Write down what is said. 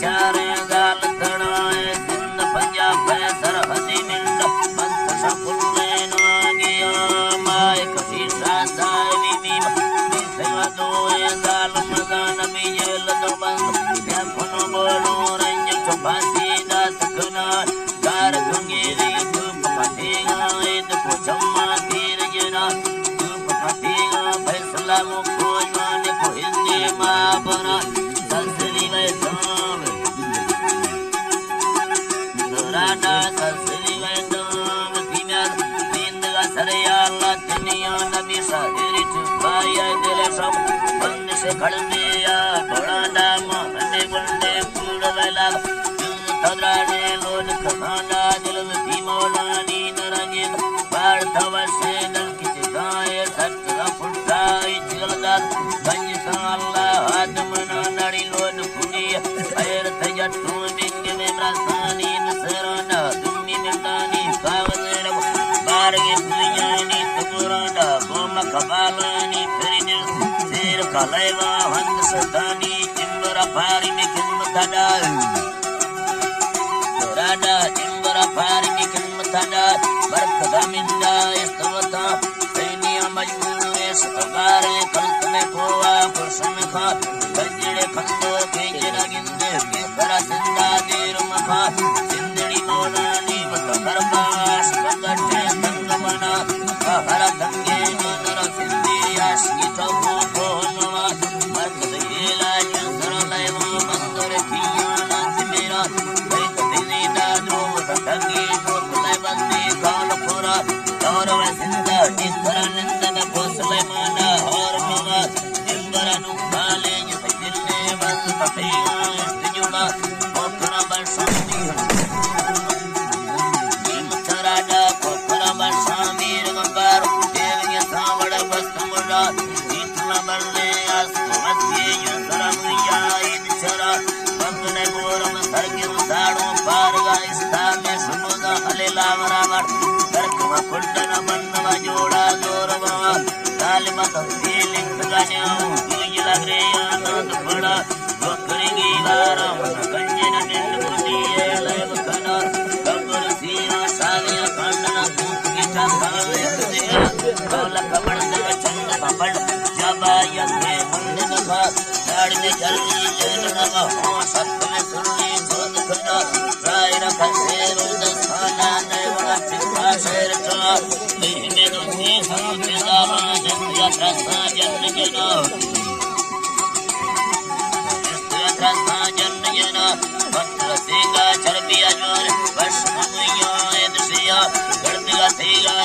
چاریں زال تڑائے سندھ پنجاب ءِ سرحدی منڈ، بنت شکلیں ناگیا مائے کشی شاہ صاحبی بیم، سیوا دوئیں زال مزان بی جیل دو بند، یا کنو بولو رنج چو پھاسی دات کنا، دار کنگیری کوپ پتیگا اید کو چما تیر جنا، کوپ پتیگا فیصلہ مکو جوان کو ہندی ما بنا، سسلی وے سام۔ سرانا سسلی وے سام، سیمیان، زندگا سر یا اللہ، دنیا نبی سا، ایری چکا یا دل سم، بند سے کھڑنے یا، بڑا دام، ہنے گنڈے، کوڑ ویلا، تدرانے لوڈ کھانا، دل میں مولا نی نرنگین، پاڑ تھا وشے دل کچھ گائے، سچ کا پھٹا، اچ گلدار، گنج سان اللہ، آدم نا نڑی لوڈ کھڑی، خیر تھے جٹوں بنگ میں مرسانی، نسرانا، دنی ملانی، کاغذ رب، بارگے پویانی، تگورانا، گوم کبالانی، پھرین، سیر کا لیوا، ہند سدانی، چمبر پاری میں خدمت ادا۔ راڈا چمبر پاری کی خدمت ادا، برکت منڈا استوتا، سینیا مجبور است، گارے کلت میں کوا پرسن خا، بجڑے کھندو کے جنا گندے، کے کرا سندا دیر مخا، سندڑی مولانی مت کرباس، بگٹے تنگ منا، ہر تنگے جو در سندی آس کی تو کو نواز، مرکز ایلا جو سر لیوا مندر تیانا میرا، سرا بندن گورم سرگیو ساڑو پارگا استان سمودا ہلے لاورا مر، ترکما کلڈنا بندوا جوڑا زوروا، ظالما تفصیل انتگانیاو، دوی لگرے یانو دپڑا، وکرگی وارا من کنجن ڈنڈ بودی اے لیو کنا، کبر سینا سالیا کانڈنا دوت کی چاکاوے سیا، دولک بڑدنا چند بڑ، جبا یکے منڈ نبا، داڑ میں جلدی جیل نبا، ہاں ست میں سنی سود کھنا، رائے رکھا سیرو دستانا نیونا چکا شیر چا، میں دو سی سو پیدا جن یا ترسا جن جنا۔ ترسا جن جنا، پتر سیگا چربیا جور، بش میا ادسیا، گردیا سیگا